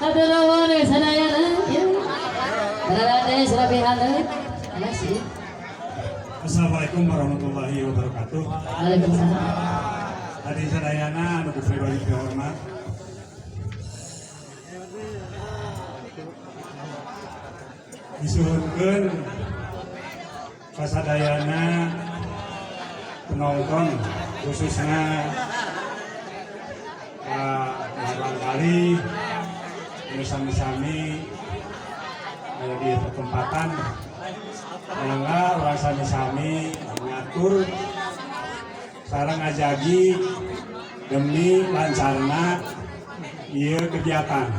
Hatur nuhun sadayana ya. Berada serapihan sih. Assalamualaikum warahmatullahi wabarakatuh. Waalaikumsalam. Hadirin sadayana anu ku pribadi dihormat. Disuhunkeun kasadayana penonton, khususnya ka barangkali nu sami-sami aya di pertempatan. Mangga urang sami-sami ngatur sareng ngajagi demi lancarna ieu kegiatan.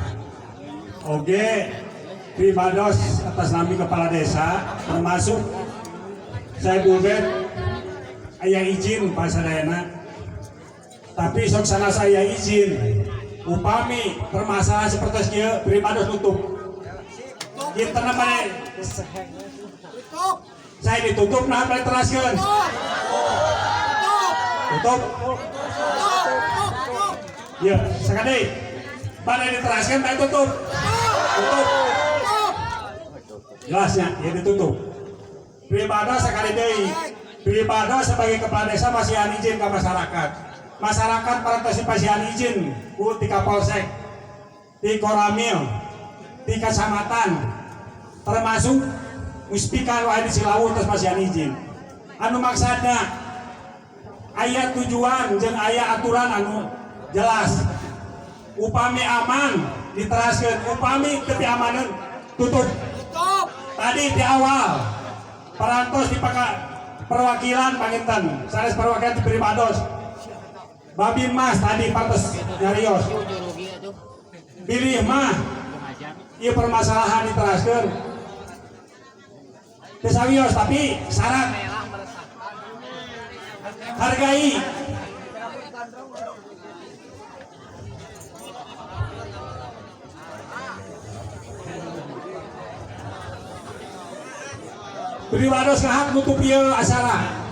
Oge pribados atas nami kepala desa, termasuk saya Bubet, aya izin Pak sadayana. Tapi sok sana saya izin, upami permasalahan seperti ieu pribados tutup. Kita namanya saya ditutup, nah balik teraskeun. Tutup. Ya, sekali. Bade diteraskan, bade tutup. Tutup. Jelasnya, ya ditutup. Pribados sekali deui. Pribados sebagai kepala desa masih izin ke masyarakat. Masyarakat partisipasi izin ku ti Kapolsek, ti Koramil, ti kecamatan, termasuk Muspika nu aya di Cilawu terus masih izin. Anu maksudna aya tujuan jeung aya aturan anu jelas. Upami aman diteraskeun, upami teu amaneun tutup. Tadi di awal parantos dipaka perwakilan panginten, sanes perwakilan di pribados. Babinmas tadi parantos nyarios. Bilih mah ieu permasalahan diteraskeun. Teu sawios, tapi syarat hargai. Pribados ngahak nutup ieu acara.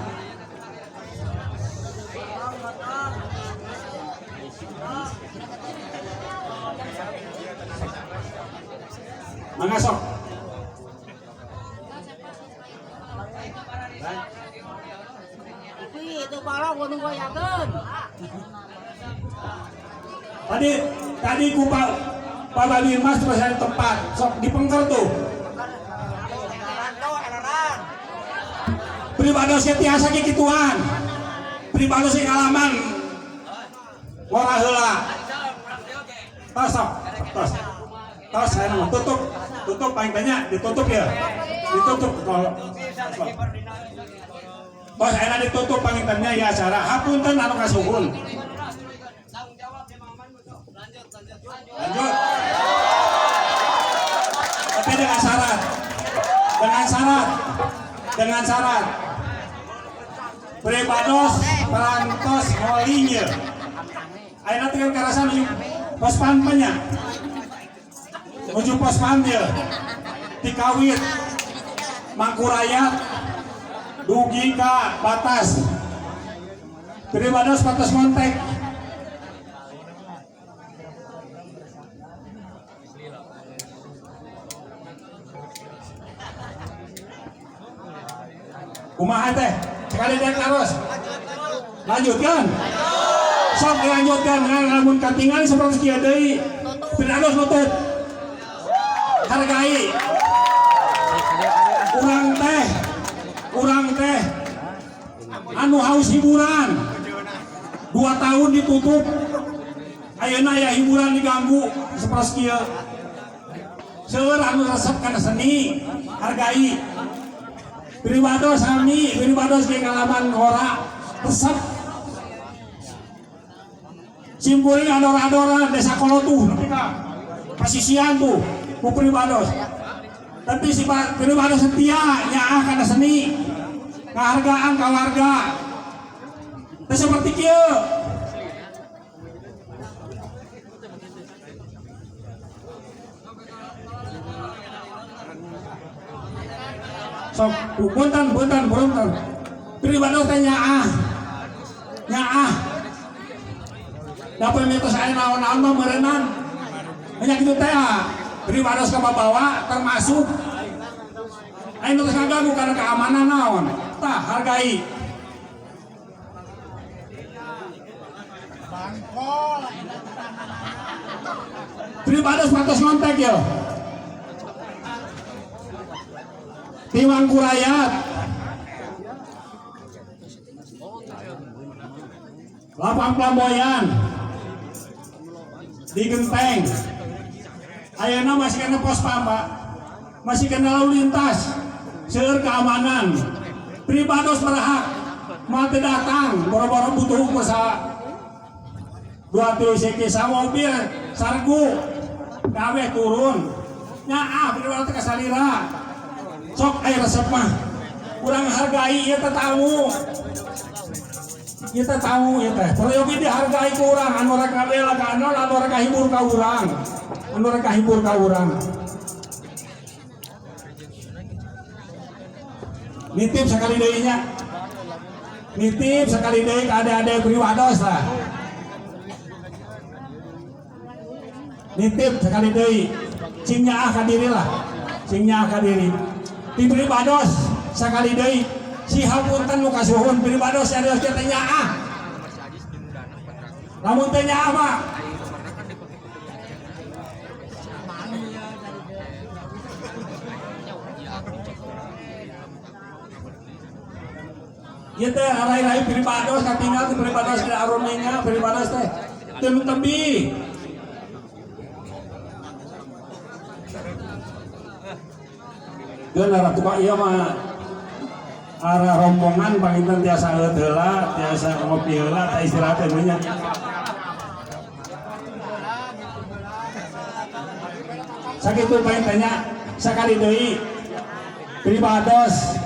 Mangga sok. Itu balong gunung goyakeun. Tadi tadi ku Pak Pak Babinmas terus ada tempat sok dipengker tuh. Pribados ge tiasa ge kituan. Pribados ge ngalaman. Ngora heula. Tos sok, tos. Tos saya mah tutup. Tutup paling banyak ditutup ya. Ditutup kalau tos ayeuna ditutup pangintennya ya acara. Hapunten anu kasuhun. Lanjut. Tapi dengan syarat. Dengan syarat. Dengan syarat. Pribados parantos ngoling ye. Ayeuna teh kan karasa nuju pos pamnya. Nuju pos pam ye. Tikawit Mangkurayat dugi ka batas. Pribados batas montek. Kumaha teh? Sekali deui terus. Lanjutkan. Sok dilanjutkan ngan lamun katingali seperti kieu deui. Pribados nutup. Hargai. Urang teh, urang teh anu haus hiburan. 2 tahun ditutup. Ayeuna aya hiburan diganggu seperti kieu. Seueur anu resep kana seni, hargai. Pribados sami, pribados ge ngalaman ngora resep. Simkuring ador-adoran desa Kolotuh nepi ka pasisian tuh ku pribados. Tapi si Pak pribados setia nyaah kana seni, kahargaan ka warga. Teu seperti kieu. Sok punten punten punten. Pribados teh nyaah. Nyaah. Dapat mitos aya naon-naon mah meureunnan. Banyak itu teh pribados kababawa termasuk aing terus ngaganggu karena keamanan naon. Tah hargai. Pribados patos ngontek yo. Tiwang Kurayat. Lapang Flamboyan. Di Genteng. Ayeuna masih kena pos pam, Pak. Masih kena lalu lintas. Seueur keamanan. Pribados berhak mati datang, boro-boro butuh ukur sa dua tilu siki sa mobil sargu kabeh turun. Nyaah pribados teh kasalira. Sok aya resep mah. Kurang hargai ieu teh tamu. Ieu teh tamu ieu teh. Peryogi dihargai ku urang anu rek ngabela ka anu anu rek kahibur ka urang. Anu rek kahibur ka urang. Nitip sekali deui nya. Nitip sekali deui ka ade-ade pribados lah. Nitip sekali deui. Cing nyaah ka diri lah. Cing nyaah ka diri. Di pribados sekali deui. Si hapunten nu kasuhun pribados serius teh nyaah. Lamun teh nyaah mah ieu teh arai-rai pribados katinggal teh pribados di aruninga pribados teh teu tebi. Geun arah tukang ieu mah arah rombongan panginten tiasa eueut heula, tiasa ngopi heula, teh istirahat teh nya. Sakitu panginten nya sakali deui pribados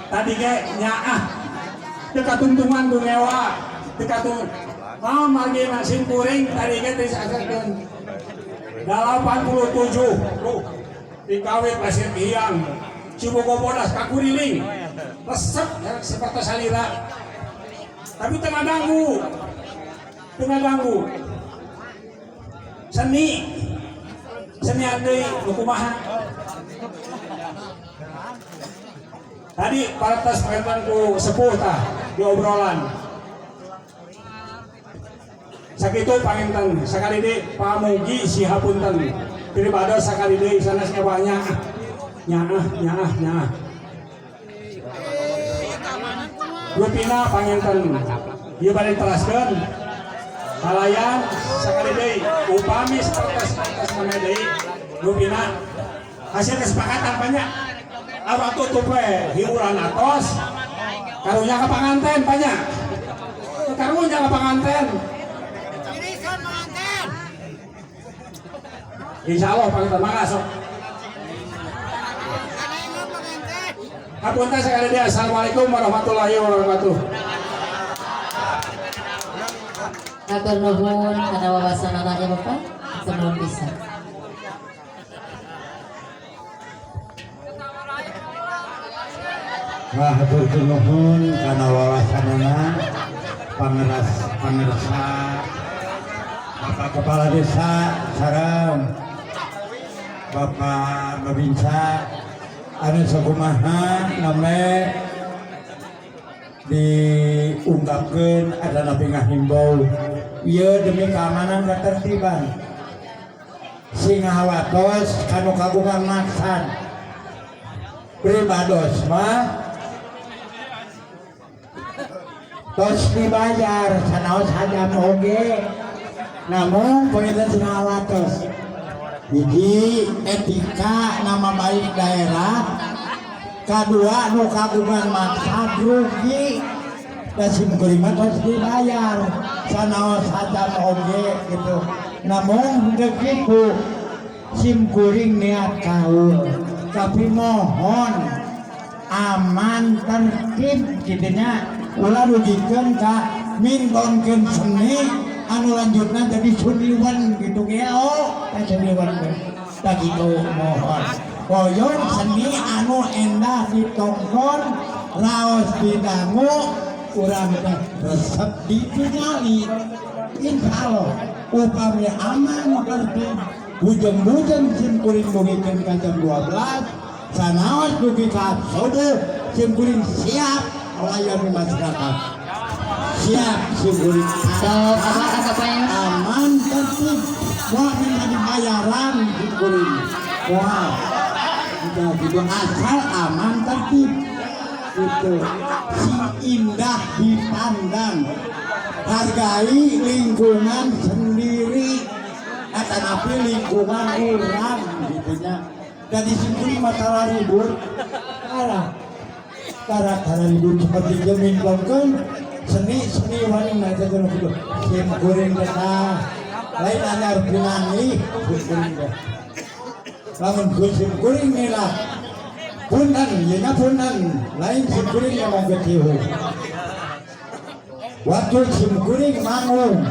tadi ge nyaah teu katuntungan ku ngewa teu katung naon margina sim kuring tadi ge disasarkeun 87 tuh dikawit pasir hiang Cibogo Bodas kakuriling resep ya, seperti salira tapi tengah ganggu seni seni deui nu kumaha tadi parantos panginten ku sepuh tah di obrolan sakitu panginten sakali deui pamugi sihapunten pribados sakali deui sanes ewanya nyaah nyaah nyaah rupina panginten ieu bade teraskeun kalayan sakali deui upami sapertos mana deui rupina hasil kesepakatan banyak arwah tutup we hiburan atos karunya ka panganten banyak karunya ka panganten insyaallah panganten mangga sok hapunten sekali deui. Assalamualaikum warahmatullahi wabarakatuh. Hatur nuhun kana wawasanana ya Bapak, sebelum bisa. Wah, hatur nuhun kana wawasanana pangeras pangersa Bapak Kepala Desa sareng Bapak Babinsa anu sakumaha name diungkapkeun adana ngahimbau ieu demi keamanan ketertiban sing hawatos kanu kagungan maksad pribados mah tos dibayar sanaos hajam oge namun panginten sing hawatos hiji etika nama baik daerah kadua nu kagungan maksad rugi da sim kuring mah tos dibayar sanaos hajam oge gitu namun henteu kitu sim kuring niat kaul tapi mohon aman tertib kitu nya ulah rugikeun ka mintonkeun seni anu lanjutna jadi suniwan gitu geo teh suniwan teh tah kitu mohon hoyong seni anu endah ditonton raos didangu urang teh resep ditingali insyaallah upami aman tertib Bujeng-bujeng sim kuring dugikeun ka jam 12, sanaos dugi ka sode, sim kuring siap melayani masyarakat. Siap sim kuring. Sok, Abah ka payun. Aman tertib, moal minta dibayaran sim kuring. Wah, udah gitu, asal aman tertib gitu. Si indah dipandang, hargai lingkungan sendiri atau lingkungan orang gitu nya. Dan di sini masalah ribut arah cara-cara ribut seperti jamin kan seni seni wani nanti terus gitu. Sim kuring teh lain anyar pinangi sim kuring teh. Lamun sim kuring lah punten ieu nya, punten, lain sim kuring yang mau kecihu. Waktu sim kuring manggung